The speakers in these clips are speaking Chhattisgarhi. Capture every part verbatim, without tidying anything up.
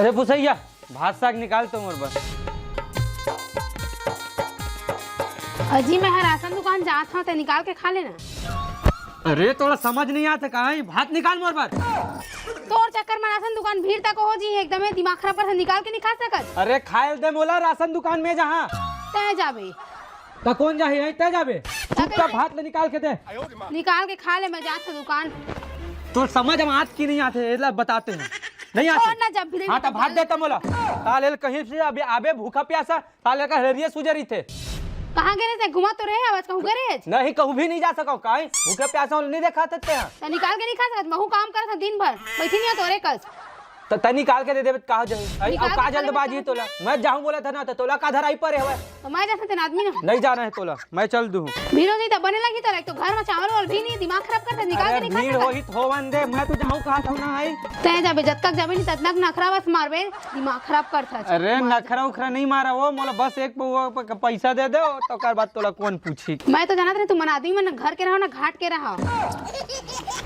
अरे पुसैया, भात साग निकाल तो मोर बर। अजी, मैं ह राशन दुकान जात हव, ते निकाल के खा लेना। अरे, तोला समझ नहीं आते का? भात निकाल मोर बर। तोर चक्कर में राशन दुकान भीड़ तक हो जी, एकदमे दिमाग खराब कर, निकाल के नहीं खा सकत। अरे, खाए दे मोला राशन दुकान में जहाँ। तय जाबे। त कोन जाही, यहीं तय जाबे। चुपचाप भात ले निकाल के दे। निकाल के खा ले, मैं जात हूँ दुकान। तो समझ में आत की नहीं आते, एला बताते हैं। नहीं आते। छोड़ ना, जब भी हाँ, तो भात देता मोला। ताले कहीं से अभी आबे भूखा प्यासा, ताले का हरिये सुजर ही थे। कहाँ गे रहे थे? घुमा तो रहे, आवाज कहूँ गे रहे? नहीं, कहूँ भी नहीं जा सको, काहे? भूखा प्यासा होले नहीं देखा सकते हैं। तो निकाल के नहीं खा सकत, महू काम करत हूँ दिन भर, बैठी नहीं हो तोरे कस। त तैं निकाल के दे देबे त का हो जाही? अरे, निकाल अब के का खा लेबे जल्दबाजी त तोला? मैं जाहूं बोलत हंव ना, त तोला का धराई परे हवय? त मैं जइसन तेन आदमी ना। नहीं जाना हे तोला, मैं चल दूं। भीड़ हो जाही त बने लगही तोला, एक तो घर में चावल वावल भी नहीं, दिमाग खराब कर दे, निकाल अरे, के नहीं खा भीड़ सकत। होही त होवन दे, मैं तो जाहूं कहत हंव ना, आई। तैं जाबे, जतका के जाबे नहीं, ततका के नखरा बस मारबे, दिमाग खराब करथस। अरे, मार दे। नखरा उखरा नहीं मारा वो, मोला बस एक पौवा प-, पैसा दे दे, त ओकर बाद तोला कोन पूछही? मैं तो जानत रहेंव, तुमन आदमी मन घर के रहो ना, घाट के रहो।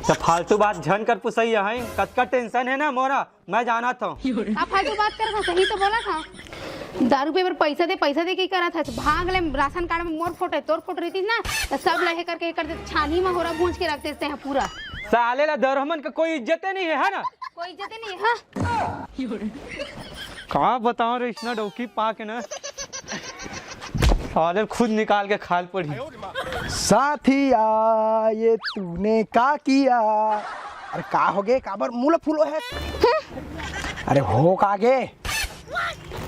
त फालतू बात झन कर पुसैया, हैं? कतका tension हे ना मोरा, मैं जानत हंव। का फालतू बात करत हस? सही तो बोलत हस। दारू पी बर पैसा दे, पैसा दे के करत हस। भाग ले, राशन कार्ड में मोर फोटो हे, तोर फोटो रहितिस ना, त सब ल हे करके, हे कर दे, छानी में होरा भूंज के रख देते हैं पूरा। साले ला दरहमन का कोई इज्जते नहीं हे, है ना? कोई इज्जते नहीं हे, हाँ? का बतावं रे, अइसना डौकी पा के ना, साले खुद निकाल के खाल पड़ी। साथिया, ये तूने का किया? अरे का होगे? काबर मुंह ल फुलोय हस? अरे हो का गे?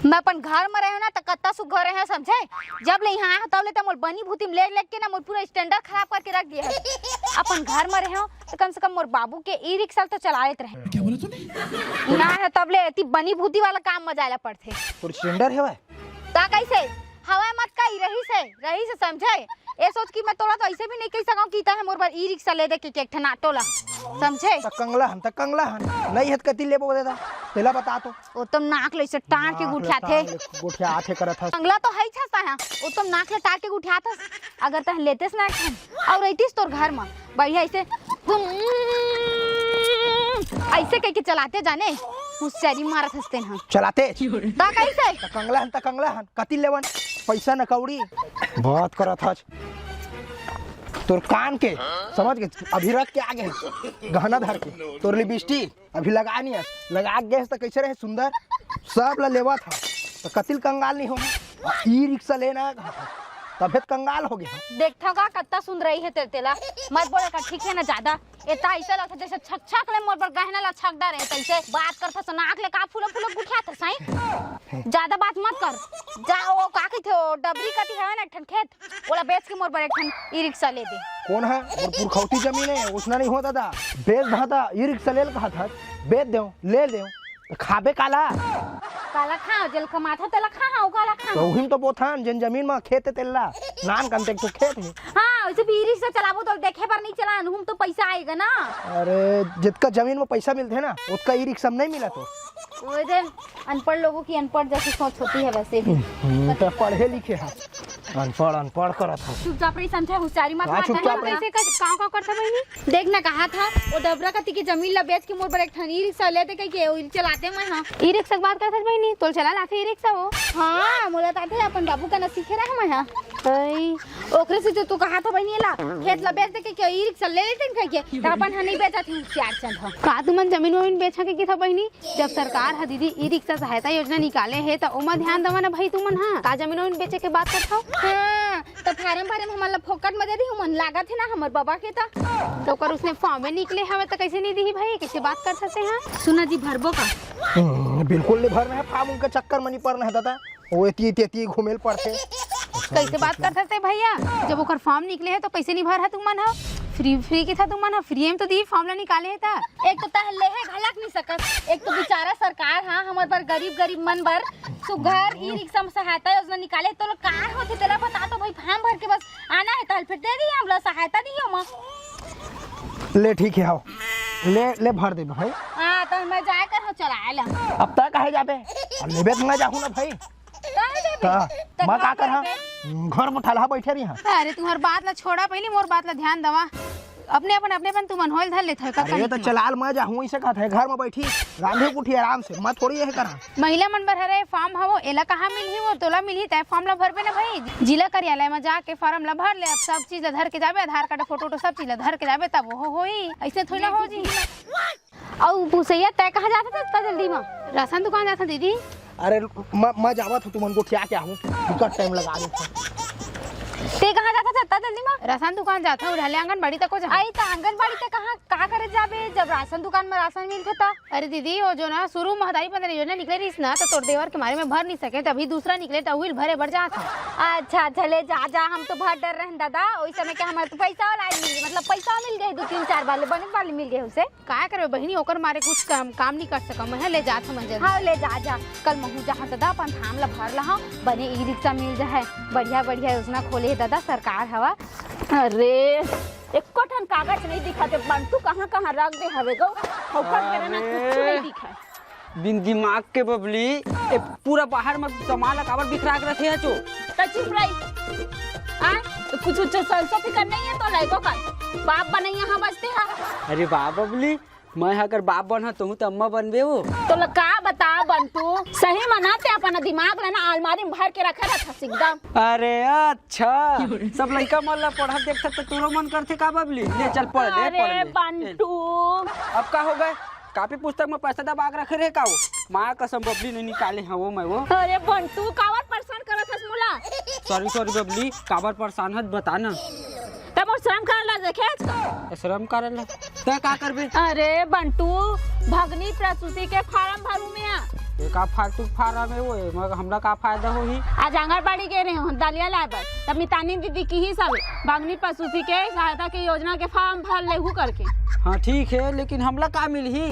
मैं अपन घर में रहेंव ना, त कत्ता सुग्घर रहेंव, समझे? जब ले इहां आए हंव, तब ले त मोर बनी भूती में लेग लेग के ना, मोर पूरा standard खराब करके रख दिए हस। अपन घर में रहेंव, त कम से कम मोर बाबू के ई रिक्शा तो चला लेत रहेंव। क्या बोला तूने? इहां आए हंव, तब ले एती बनी भूती वाला काम में जाए ला पड़थे। तोर standard हवय? त कइसे? हवय मत कही, रहिस हे, रहिस हे, समझे? ए सोच के मैं तोला तो अइसे भी नहीं कहि सकंव कि तैं मोर बर ई रिक्शा ले दे के, के एक ठन ऑटो ला, समझे? त कंगला हन, त कंगला हन, नहीं हे त कति लेबो दे दा, तेला बता तो। ओ तो नाक ले अइसे टार के नाक ले गुठियाथे। टार ले गुठियाथे करत हस। कंगला तो हइच हस, ओ तो नाक ले टार के गुठियाथस। अगर तैं लेतेस ना एक ठन, अउ रहितिस तोर घर म, बढ़िया अइसे, अइसे कहिके चलाते जाने, होशियारी मारत हस तेन ह। चलाते? त कइसे? त कंगला हन, त कंगला हन, कति लेवन, पइसा न कौड़ी, बात करत हस। तोर कान के, समझ गे, अभी रख के आ गे हस, गहना धर के, तोर लिपस्टिक, अभी लगा नहीं हस, लगा के गे हस त कइसे रहे सुंदर, सब ला लेवत हस, त कति ल कंगाल नहीं हो, ई रिक्शा लेना हे, तभे त कंगाल हो गे हस। देखथव का, कत्ता सुंदरई हे तेला, मत बोले कर, ठीक हे ना ज्यादा, एता अइसे लगथे जइसे छक छक ले मोर बर गहना ला छक डारे हे, तइसे बात करथस, नाक ले का फूला फूला गुठियाथस, हैं? ज्यादा बात मत कर, जा ओ का कहिथे, ओ डबरी कति हवय ना एक ठन खेत, ओला बेच के मोर बर एक ठन ई रिक्शा ले दे। कोन ह? मोर पुरखौती जमीन हे, ओइसना नहीं हो दादा। बेच दे त ई रिक्शा ले ल कहत हस, बेच देंव, ले लेंव। त खाबे काला? काला खा, जेला कमाथस तेला खा, हाँ, काला खा। त उही म तो बोथन, जेन जमीन म खेत हे तेला। नान कन ते एक ठो खेत हे। हाँ, वइसे भी ई रिक्शा चलाबो त देखे बर नहीं चलान, उही म तो पइसा आही गा ना। अरे, जतका जमीन म पइसा मिलथे ना, ओतका ई रिक्शा म नहीं मिलत ओ। ओए दे, अनपढ़ लोगों की अनपढ़ जैसी सोच होती है वैसे भी। हम्म, त पढ़े लिखे हस। अनपढ़, अनपढ़ करत हस। चुपचाप रही, समझे, होशियारी मत हाँ, मार, चुपचाप कहीं रही। कैसे कर, काव, काव करत हस बहिनी? देख ना, कहत हंव, ओ डबरा कति के जमीन ला बेच के मोर बर एक ठन ई रिक्शा ले दे कहिके, ओ चलातेंव मैं, हाँ। ई रिक्शा के बात करत हस बहिनी? तोला चलाय आथे ई रिक्शा ओ? हाँ, मोला त आथे, अपन बाबू करा सीखे रहेंव मैं, हाँ। अई, ओकरे से तो तैं कहत हस बहिनी ला, खेत ला बेच दे कहिके, ई रिक्शा ले लेतेंव कहिके, त अपन ह नहीं बेचत हे, होशियार चंद ह। का तुमन जमीन वमीन बेचहू कहिथव बहिनी? जब सरकार ह दीदी ई रिक्शा सहायता योजना निकाले हे, त ओमा ध्यान देवा ना भाई तुमन ह। का जमीन वमीन बेचे के बात करथव? हाँ, त फारम भरे म हमन ला फोकट म दे दिही, ओमन लागत हे ना हमर बबा के त। त ओकर उसने फॉर्मे निकले हवय त कइसे नहीं दिही भाई? कइसे बात करथस तें ह? सुना जी, भरबो का? हम्म, बिल्कुल नहीं भरना हे, फार्म उनका चक्कर म नहीं पड़ना हे दादा। ओ एती, एती, एती घूमे ल पड़थे। कइसे बात करथस तें भैया? जब ओकर फॉर्म निकले हे त कइसे नहीं भरहू तुमन ह? फ्री, फ्री के था तुमन ह, फ्री म तो दी फॉर्म ला निकाले हे त। एक तो तैं लेहे घलक नहीं सकस, एक तो बेचारा सरकार ह हमर बर, गरीब, गरीब मन बर सुघर ई रिक्शा म सहायता योजना निकाले, तोला का होथे तेला बता तो भाई, फॉर्म भर के बस आना हे, तहल फिर दे दिही हमला, सहायता दिही ओमा। ले ठीक हे, हव। ले, ले भर देबे भाई। हाँ, त मैं जाय कर हंव चलाय ला। अब तैं काहे जाबे? अब लेबे त मैं जाहूं ना भाई। काहे जाबे? हाँ, त मैं का करहूं? घर म ठलहा बइठे रही हंव। अरे, तुम्हर बात ला छोड़ा, पहिली मोर बात ला ध्यान देवा। अपने अपन, अपने अपन तुमन होइल धर लेथव का अरे कहीं तो तुमन? चलाल मैं जाहूँ, इसे कहत हे, घर में बैठी रांधे कुठी आराम से, मैं थोड़ी यह करा। महिला मन बर हरे फॉर्म हवो, एला कहाँ मिलही वो? तोला मिलही, तै फॉर्म ला भरबे ना भाई। जिला कार्यालय में जाके फॉर्म ला भर ले। अब सब चीज ला धर के जाबे, आधार कार्ड, फोटो वोटो सब चीज ला धर के जाबे, तब वो होही। ऐसे थोड़ी ना हो जी। अउ पुसैया, तै कहाँ जात हस इतना जल्दी मा? राशन दुकान जात हस दीदी। अरे, मैं, मैं जावत हूँ, तुमन गोठिया के आहूँ, बिकट टाइम लगा देत हूँ। तै कहाँ जात हस इतना जल्दी मा? राशन दुकान जात हूँ, उड़ाले आंगनबाड़ी तक को जा। आई त आंगनबाड़ी तक कहाँ, का करे जाबे, जब राशन दुकान में राशन मिलथे त? अरे दीदी, वो जो ना शुरू महतारी बंदना योजना निकले रहिस ना, त तोर देवर के मारे में भर नहीं सके, तभी दूसरा निकले, त उहिल भरे बर जात हूँ। अच्छा, अच्छा, ले जा, जा, हम तो भर डर रहन दादा, ओई समय के हमर तो पैसा वाला मिल गए, मतलब पैसा मिल गए, दो तीन चार बार ले, बने वाले मिल गए उसे। काय करबे बहिनी, ओकर मारे कुछ काम, काम नहीं कर सकम। मैं ले जात हूँ मैं जल्दी। हाँ, ले जा, जा। कल महू जहाँ दादा अपन फार्म ला भर लहा, बने ई रिक्शा मिल जाए। बढ़िया, बढ़िया योजना खोले हे दादा सरकार हवा। अरे, एको ठन कागज नहीं दिखत हे, बंटू कहाँ, कहाँ रख दे हवे गो? ऊपर के ना कुछ नहीं दिखा। बिन दिमाग के बबली, ए पूरा बाहर में सामान ला काबर बिखरा के रखे है चो? त चुप रही। आ, तो कुछ उच्च संसो फिकर नहीं है तो लइको का। बाप बनैया हम बचते हैं। अरे वाह बबली, मैं ह अगर बाप बनहा, तहूँ त अम्मा बनबे वो। तोला का बताओ बंटू, सही मना ते अपन दिमाग ला ना अलमारी में भर के रखे रहत हस एकदम। अरे अच्छा, सब लइका मन ला पढ़त देखत त तोरो मन करथे का बबली? ले चल पढ़ ले, पढ़ अरे ले। बंटू। अब का हो गए? कापी पुस्तक में पैसा दबा के रखे रहे का वो? माँ कसम बबली नहीं निकाले हैं वो मैं वो। अरे बंटू, काबर परेशान करत हस मोला? सॉरी, सॉरी बबली, काबर परेशान हस बता ना। त मोर श्रम कार्ड ला देखे आज का? श्रम कार्ड ला? त का करबे? अरे बंटू, भगनी प्रसूति के फार्म भरू में आ। ये का फालतू फार्म है वो, मगर हमरा का फायदा होही? आज आंगनबाड़ी गे रहे हो दलिया लाए बर, तब मितानी दीदी किहिस हवे भगनी प्रसूति के सहायता के योजना के फार्म भर लेहू करके। हाँ ठीक है, लेकिन हमला का मिलही?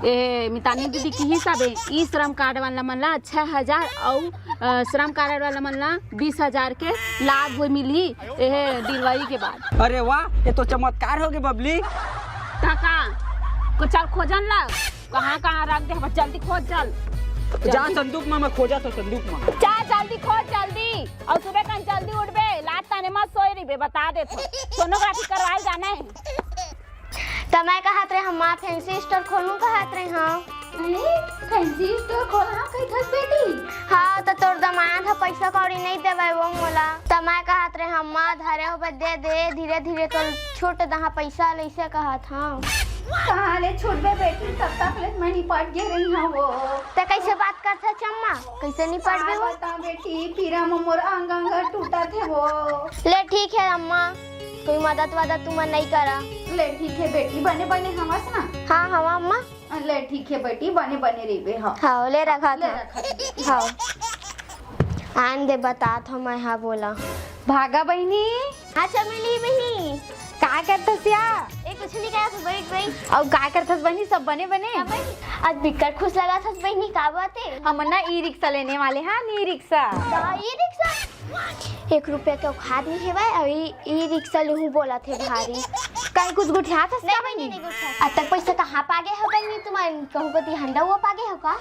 ए मितानी दीदी किहिस हवे ई श्रम कार्ड वाला मन ला छह हजार अउ अ, श्रम कार्ड वाला मन ला बीस हजार के लाभ वो मिलही एहे डिलीवरी के बाद। अरे वाह, ये तो चमत्कार हो गए बबली। काका, को चल खोजन ला, कहाँ कहाँ रख दे हवे, जल्दी खोज चल। जा संदूक में, मैं खोजा तो संदूक में। जा जल्दी खोज जल्दी, अउ सुबह कन जल्दी उठबे, लात ताने मत सोए रहिबे, बता दे तो। सोनोग्राफी करवाए जाना है। त मैं कहत रहे हम्मा फैंसी स्टोर खोलूं कहत रहे हूँ। अरे, फैंसी स्टोर खोलना कहिथस बेटी? हाँ, त तोर दमाद ह पैसा कौड़ी नहीं देवय वो मोला। त मैं कहत रहे हम्मा धरे हो बस दे दे, धीरे धीरे तोर छूट दहा पैसा लइसे कहत हूँ। कहाँ ले छूटबे बेटी, तब तक ले मैं निपट गे रही हूँ वो। त कैसे बात करथस अम्मा, कैसे निपटबे वो? बता बेटी, पीरा में मोर अंग अंग टूटत हे वो। ले ठीक है अम्मा, कोई मदद वदद तुमन नहीं करा। ले ठीक है बेटी, बने बने हवस ना? हाँ हवा अम्मा। ले ठीक है बेटी, बने बने रहिबे। हाँ हाँ, ले रखा ले था। रखा था। हाँ, आन दे बतात हूँ मैं। हाँ बोला। भागा बहिनी। हाँ चमेली बहिनी। का करथस या? ए कुछ नहीं करत, बैठ बैठ। अउ का करथस बहिनी, सब बने बने? हाँ बहिनी, आज बिक्कट खुश लगा थस बहिनी, का बात है? हम ना ई रिक्शा लेने वाले हाँ, ई रिक्शा। E rickshaw? एक रुपया के औकात नहीं हेवय, अउ ई, ई रिक्शा लेहू बोलत हे भारी। कहीं कुछ गुठियात हस का बहिनी? नहीं गुठियात। अतक पैसा कहाँ पागे हो बहिनी? तुम्हारे कहूँ कति हंडा हुआ पागे हो का?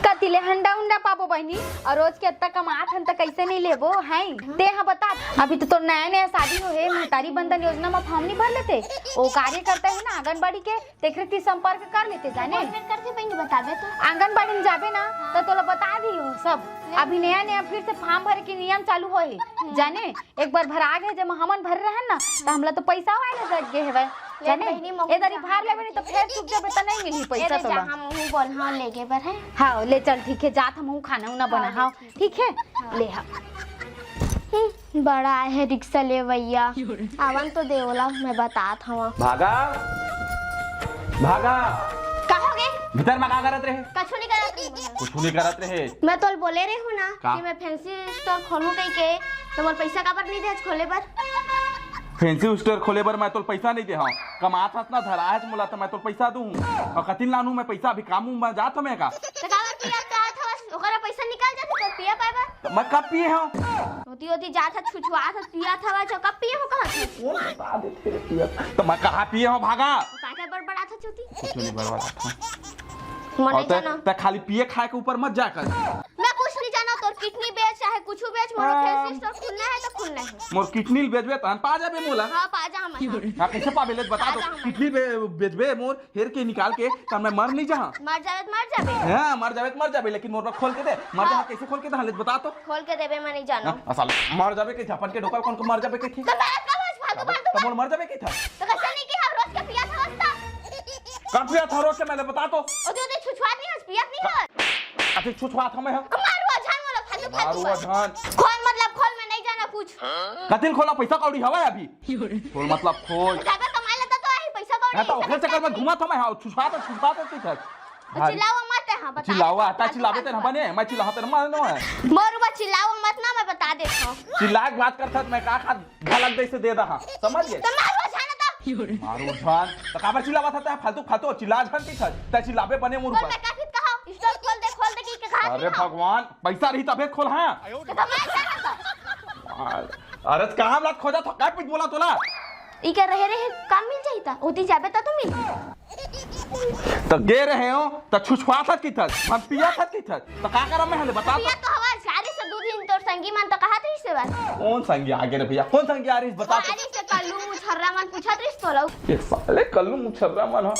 कति ले हंडा उंडा पाबो बहिनी, अउ रोज के अतक कमात हन त कैसे नहीं लेबो हैं? ते हाँ बता, अभी तो तोर नया नया शादी हो हे, महतारी बंदन योजना में फॉर्म नहीं भर लेते? वो कार्यकर्ता है ना आंगनबाड़ी के, तेकरे ती संपर्क कर लेते जाने। कौन मेर करथे बहिनी बताबे तो। आंगनबाड़ी में जाबे ना त तोला बता दी हो सब। अभी नया नया फिर से फॉर्म भरे के नियम चालू होए हे जाने। एक बार भरा गे जब हमन भरे रहन ना त हमला तो पैसा वाले लग गे हेवय जाने। बहिनी, महू ए दरी जहाँ भार लेबे नहीं तो फेर चुक जाबे त नहीं मिलही पैसा तोला। हम हूँ बोल हाँ लेगे बर है। हाँ ले चल ठीक है, जात हम हूँ खाना उना बना। हाँ ठीक है। ले हाँ। बड़ा आए हे रिक्शा लेवइया। आवन तो देवला, मैं बतात हवा। भागा, भागा। का हो गे? भीतर में का करत रहे? कछु नहीं करत रहे। कुछ नहीं करत रहे। मैं तोल बोले रहे हूँ ना का? कि मैं फैंसी स्टोर खोलूँ कही के, तो मोर पैसा काबर नहीं दे खोले बर? फैंसी स्टोर खोले बर मैं तोल पैसा नहीं दे हूँ। कमात हस ना धरा है मोला तो मैं तोल पैसा दूँ। और कतिन लानू मैं पैसा, अभी काम में जात हूँ मैं का? तो काबर पिया का था, ओकरा पैसा निकाल जाते तो पिया पाए बर। त मैं कब पिए हव? होती होती जात ह छुछुआत ह पियात हवा जो कब पिए हो कहत ह। कौन बता देथे रे पियत? त मैं कहाँ पिए हव भागा? काहे बड़बड़ात ह चूती? कुछ नहीं बड़बड़ात हव। मन नहीं जाना। त खाली पिए खाए के ऊपर मत जा कर। मैं कुछ नहीं जाना, तोर किडनी बेच चाहे कुछ कुछु बेच, मोर हाँ। फैंसी स्टोर खुलना है तो खुलना है। मोर किडनी ल बेचबे तहन पा जाबे मोला। हाँ, पा जा हमर हाँ। हाँ, कैसे पाबे ले बता तो। पा जा हमर। किडनी बे-, बेचबे मोर हेर के निकाल के, त मैं मर नहीं जहाँ। मर जाबे त मर जाबे। हाँ, मर जाबे त मर जाबे, लेकिन मोर बर खोल के दे। मर हाँ। जहाँ कैसे खोल के दे, हाँ, ले बता तो। खोल के देबे, मैं नहीं जानव। हाँ, आ साले, मर जाबे के अपन के डोकर कौन को मर जाबे के थी? तो मैं का बस फालतू, त-, फालतू त मोर मर जाबे के था। तो कैसे नहीं कि हम रोज के पिया था रोज तक? कब पिया था रोज के, मैं ले बता तो। ओ जो दे छुछुआत नहीं हस, पियत नहीं हस। अति छुछुआत हमें है। मारू अझान वाला फालतू, फालतू मारू अझान। खोल मतलब खोल, मैं नहीं जानव कुछ। कतिल खोला, पैसा कौड़ी हवा है अभी। खोल मतलब खोल। जाबे कमाए लेता तो आही पैसा कौड़ी। हाँ, तो ओकरे चक्कर में घुमा था मैं, हाँ, छुछुआत, छुछुआत है, ठीक है। तो चिल्लावा मत, हाँ, बता चिल्लावा, दे। ता चिल्लाबे तेन बने, मैं चिल्लाहा तेन मार नो है। मोर ऊपर चिल्लावा मत ना, मैं बता देत हूँ। चिल्ला के बात करता मैं का खा घलक दे से दे दहा, समझ गए? तो मारू अझान तो। मारू अझान, तो काबर चिल्लावा था, फालतू, फालतू चिल्ला अझान की था, ता चिल्लाबे बने मोर ऊपर। मैं का फिर कहा, स्टोर खोल दे, खोल दे की कहा अरे भगवान, पैसा रही तबे खोल, हाँ। तो मैं अझान तो। अरे काम लात खोजा था, काय कुछ बोला तोला? ई के रहे रहे काम मिल जाई ता, ओती जाबे ता तू मिल। त गे रहे हो, त छुछुआत हस किथस, हम पियत हस किथस, त का करब मैं हले बता तो। पिया तो हवा चारी से दू दिन तोर संगी मन त कहत रहिस हे बस। कौन संगी आगे रे भैया, कौन संगी आ रहिस बता तो। चारी से कल्लू मुछर्रा मन पूछत रहिस तोला। ये साले कल्लू मुछर्रा मन ह।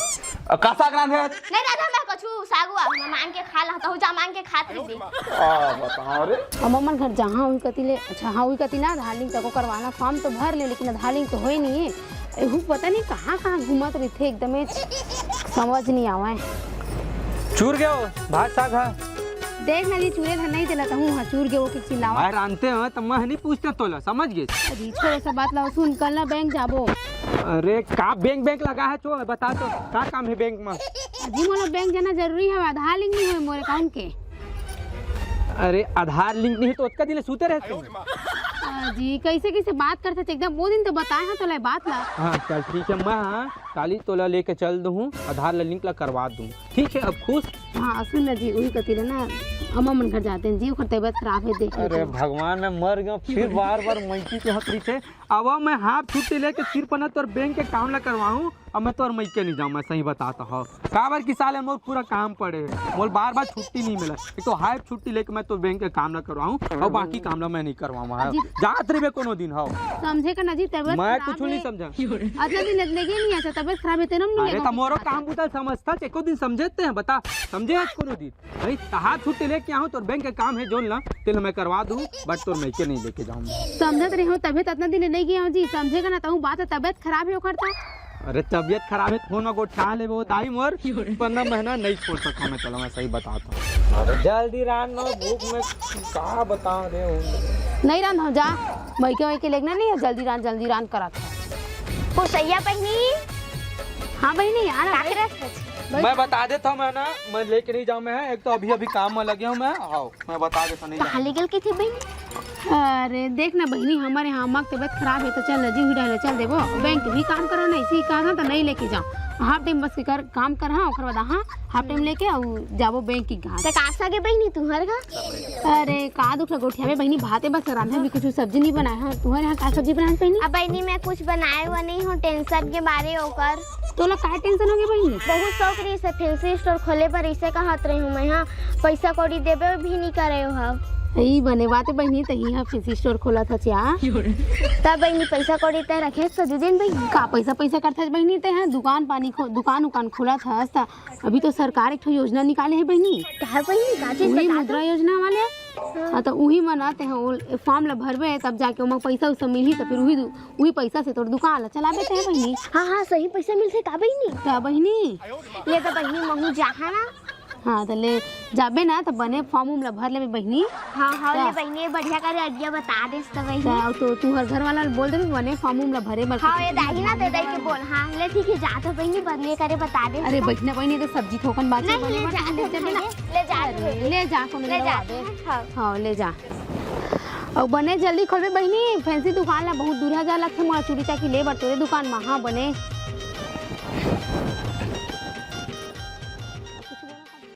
अ, का साग रांधे आज? नहीं रांधा मैं कछु सागवा, मैं मांग के खा ला, तहु जा मांग के खात रहिबे। आ, बताओ रे। अम्मा मन घर जहाँ हुई कति ले, अच्छा हाँ हुई कति ना, आधार लिंक तको करवाना, फॉर्म तो भर ले, लेकिन आधार लिंक तो होए नहीं है। एहू पता नहीं कहाँ-कहाँ घूमत रहिथे, एकदमे समझ नहीं आवय। चूर गे हो, भात साग हा। देख ना जी, चूरे धर नहीं देला, तहूँ हा चूर गे हो के चिल्लावा। मैं रांधते हो, त मैं नहीं पूछते तोला, समझ गे? अजी, छोड़ो सब बात ला, सुन, कल ना बैंक जाबो। अरे, का बैंक, बैंक लगा है, छो, बता तो, का काम है बैंक में? अजी, मोला बैंक जाना जरूरी है, आधार लिंक नहीं होय मोर अकाउंट के। अरे, आधार लिंक नहीं तो ओतका दिन ले सूते रहते हैं। अजी, कैसे, कैसे बात करते थे? एकदम वो दिन तो बताए हैं तोला बात ला। हाँ, चल ठीक है, मैं हाँ, काली तोला लेके चल दूँ, आधार ला लिंक ला करवा दूँ। ठीक है, अब खुश? हाँ, सुन ना जी, वही कती ले ना, अम्मा मन घर जाते हैं जी, ओकर तबीयत खराब है, देख अरे लेते हैं। भगवान, मैं मर गया, फिर बार बार मैकी के हक रही थे। अब मैं हाफ छुट्टी लेके सिर्फ ना तोर बैंक के काम ला करवाऊँ, अब मैं तोर मैके नहीं जाऊँ, मैं सही बताता हूँ। काबर कि साले मोर पूरा काम पड़े है, मोर बार बार छुट्टी नहीं मिला। एक तो हाफ छुट्टी लेके मैं तोर बैंक के काम ला करवाऊँ और बाकी काम ला मैं नहीं करवाऊँ। हाँ, जी। जात रहिबे कोनो दिन हो। समझे का ना जी, तबीयत मैं खराब कुछ नहीं है। समझा। अतना दिन लगे नहीं, अच्छा तबीयत खराब है तेरा नहीं अरे लगा। त मोरो काम बुता समझता, एको दिन समझते हैं, बता, समझे आज कोनो दिन? भाई, तहार छुट्टी लेके आहूँ, तोर बैंक के काम है जोन ला, तेला मैं करवा दूँ, but तोर मैके नहीं लेके जाऊँ मैं। समझत रहे हो, तबीयत अतना दिन नहीं गया हूँ जी, समझेगा ना, तहूँ बात है, तबीयत खराब है ओकर त। अरे, तबीयत खराब है, फोन में गोठा लेबे, वो दाई मोर, पन्द्रह महीना नहीं छोड़ सकता मैं, चलो, मैं सही बताता हूँ। अरे, जल्दी रान नो, भूख में का बताओ रे, नहीं रान हो जा, मैके वैके लेगना नहीं है, जल्दी रान, जल्दी रान करा था। ओ सैया बहिनी। हाँ बहिनी, यार, का करत हस? मैं बता देता हूँ, मैं ना, मैं लेके नहीं जाऊँ मैं, एक तो अभी, अभी काम में लगे हूँ मैं, आओ। मैं बता देता नहीं कहाँ जाऊँ। ले गल के थे बहिनी? अरे देख ना बहिनी, हमारे यहाँ अम्मा के तबीयत खराब है तो चल ना जी, उही डाले चल देबो, बैंक भी काम करो ना, इसी कारण तो नहीं लेके जाओ, हाफ टाइम बस के कर, काम कर, हाँ, ओकर बाद हाँ हाफ टाइम लेके आऊ जाबो बैंक की घाट। तो का सागे बहिनी तुम्हारे घर? अरे का दुख लगो उठियावे बहिनी, भाते बस रांधे भी कुछ सब्जी नहीं बनाए, हाँ तुम्हारे यहाँ का सब्जी बनाए बहिनी? अब बहिनी मैं कुछ बनाए हुआ नहीं हूँ, टेंशन के बारे ओकर। तोला का टेंशन हो गया बहिनी? बहुत शौक रही से फैंसी स्टोर खोले पर, इसे कहत रही हूँ मैं, हाँ पैसा कौड़ी देबे भी नहीं करे हो। ई बने बात है बहिनी, तही हाँ फैंसी स्टोर खोला था क्या? तब बहिनी पैसा कौड़ी तय रखे सजू दिन बहिनी। का पैसा पैसा करता है बहिनी, ते हाँ दुकान पानी खो, दुकान उकान खोला था, अभी तो सरकार एक ठो योजना निकाले है बहिनी। का बहिनी, का चीज वही बता तो? मुद्रा योजना वाले। हाँ। हाँ, तो वही मनाते हैं, वो फॉर्म ला भरबे, तब जाके ओमा पैसा उसा मिलही, तो फिर वही दु-, वही पैसा से तोर दुकान ला चलाबे ते बहिनी। हाँ, हाँ, सही पैसा मिलथे का बहिनी? का बहिनी? ले तो बहिनी, महू जाहा ना। हाँ, तो ले जाबे ना, तो बने फॉर्म उम ला भर लेबे बहिनी। हाँ, हाँ, का? ले बहिनी, बढ़िया करे idea बता देस तो बहिनी। का, तो तू हर घर वाला ला बोल देबे, बने फॉर्म उम ला भरे बर। हाँ, ये दाई ना, दे दाई के बोल। हाँ, ले ठीक है, जा तो बहिनी, बने करे बता देस अरे, तो। बहिनी, बहिनी, तो सब्जी थोकन बाकी नहीं, बने ले बर जा, ले जाबे ना। ले जा, अरे, ले जा, कोनो ले ले जा। आबे। हाँ। हाँ, ले जा। अउ बने जल्दी खोलबे बहिनी, फैंसी दुकान ला बहुत दूर है, जा लगथे मोला चूड़ी चाकी ले बर तोरे दुकान मा। हाँ, बने।